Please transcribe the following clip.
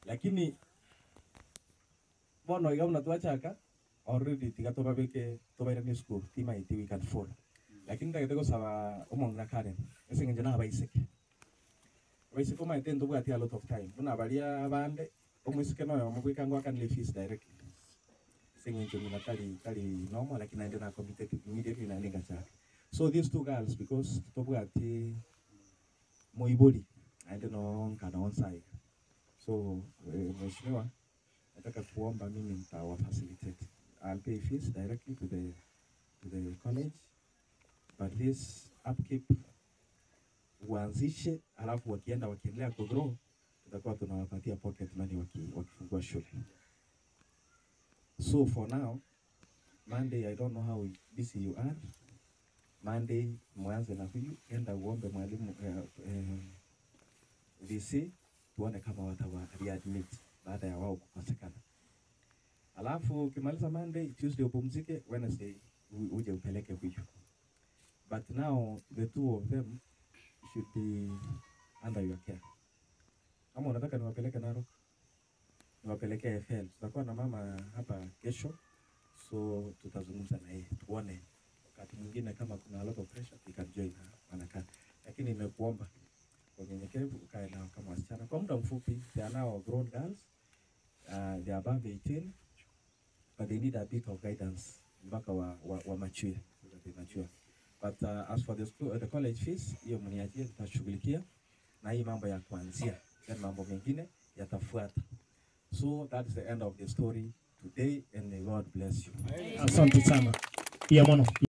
Lakini bono iga buna twachaka already tiga tobabeke tobairanie school timaiti we can afford. Lakini ndagete gosaba omong'ina Karen ase eng'encho na abaiseke. Abaiseke omaete ntobwati a lot of time. Buna baria abande omoiseke noyo omobweka ngoakanire fees directly. Ase eng'encho ng'ina tari normal, lakini naende na committed immediately naende ngachaka. So these two girls, because tobwati moibori naende no nkana onse. So mheshimiwa, nataka kuomba mimi nitawa facilitate. I'll pay fees directly to the college, but this upkeep uanzishe, alafu wakienda wakiendelea kugrow tutakuwa tunawapatia pocket money wakifungua shule. So for now, Monday, I don't know how busy you are. Monday mwanze na huyu, enda uombe mwalimu VC tuone kama watawa readmit baada ya wao kukosekana. Alafu ukimaliza Monday, Tuesday upumzike, Wednesday uje upeleke huyu. But now the two of them should be under your care. Kama unataka niwapeleke Narok, niwapeleke FL. Tutakuwa na mama hapa kesho, so tutazungumza na yeye tuone wakati mwingine kama kuna a lot of pressure we can join her wanakaa. Lakini nimekuomba kwa unyenyekevu ukae nao kama wasichana kwa muda mfupi. They are now grown girls, they are above 18, but they need a bit of guidance mpaka wa mature, so that they mature. But as for the school, the college fees, hiyo mniachie, tutashughulikia na hii mambo ya kuanzia, then mambo mengine yatafuata. So that is the end of the story today, and may God bless you. Asante sana. Pia mono.